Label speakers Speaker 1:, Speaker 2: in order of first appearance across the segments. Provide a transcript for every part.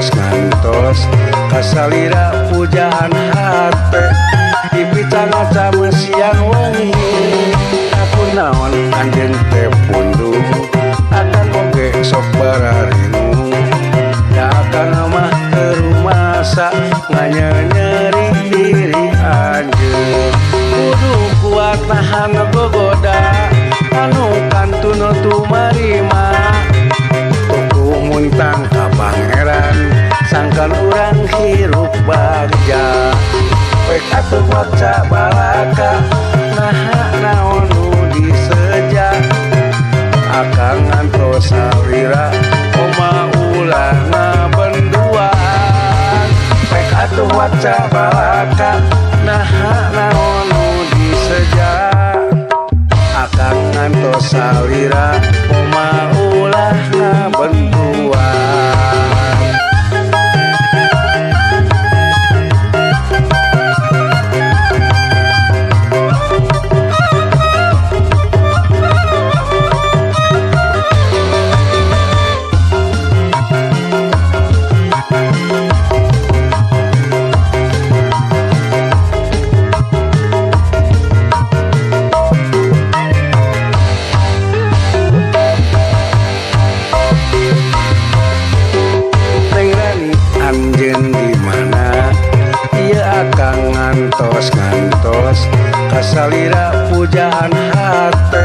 Speaker 1: ngantos-ngantos kasalira pujaan hate dipicang-acam siang wengi. Aku naon anjeun teh pundung akan oge sok bararingung da akang mah teu rumasa nganyenyeri diri anjeun. Kudu kuat nahan gogoda anu kantun tumarima tuku muntang ka pangeran sangkan urang hirup bagja. Pek atuh waca balaka naha naon nu diseja akang ngantos salira oma ulah ngabenduan. Pek atuh waca balaka naha naon nu diseja akang ngantos salira oma ulah ngabenduan. Ngantos-ngantos kasalira pujaan hate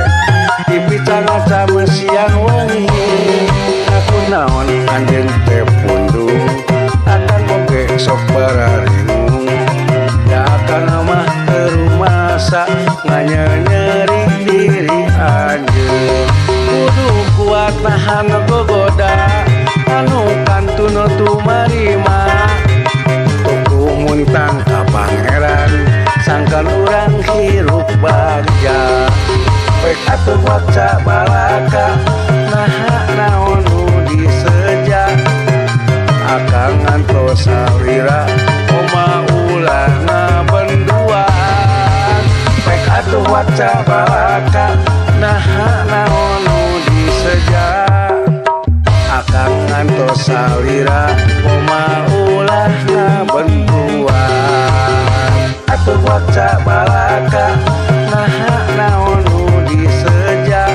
Speaker 1: dipicang-acam siang wengi. Aku naon anjeun teh pundung akan oge sok bararingung da akang mah teu rumasa nganyenyeri diri anjeun. Kudu kuat nahan gogoda anu kantun tumarima tuku muntang ka pangeran sangkan urang hirup bagja. Pek atuh waca balaka naha naon nu diseja akang ngantos salira oma ulah ngabenduan. Pek atuh waca balaka naha naon nu diseja akang ngantos salira oma ulah ngabenduan. Atuh waca balaka naha naon nu diseja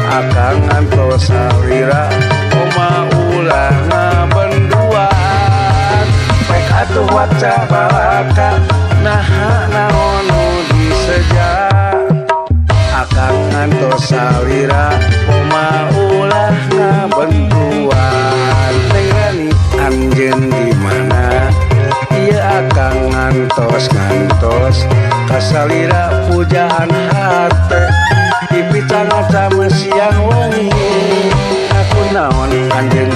Speaker 1: akang ngantos salira oma ulah ngabenduan. Pek atuh waca balaka naha naon nu diseja akang ngantos salira oma ulah ngabenduan. Neng Rani anjeun di mana ieu akang ngantos-ngantos kasalira pujaan hate dipicang-acam siang wengi. Aku naon anjeun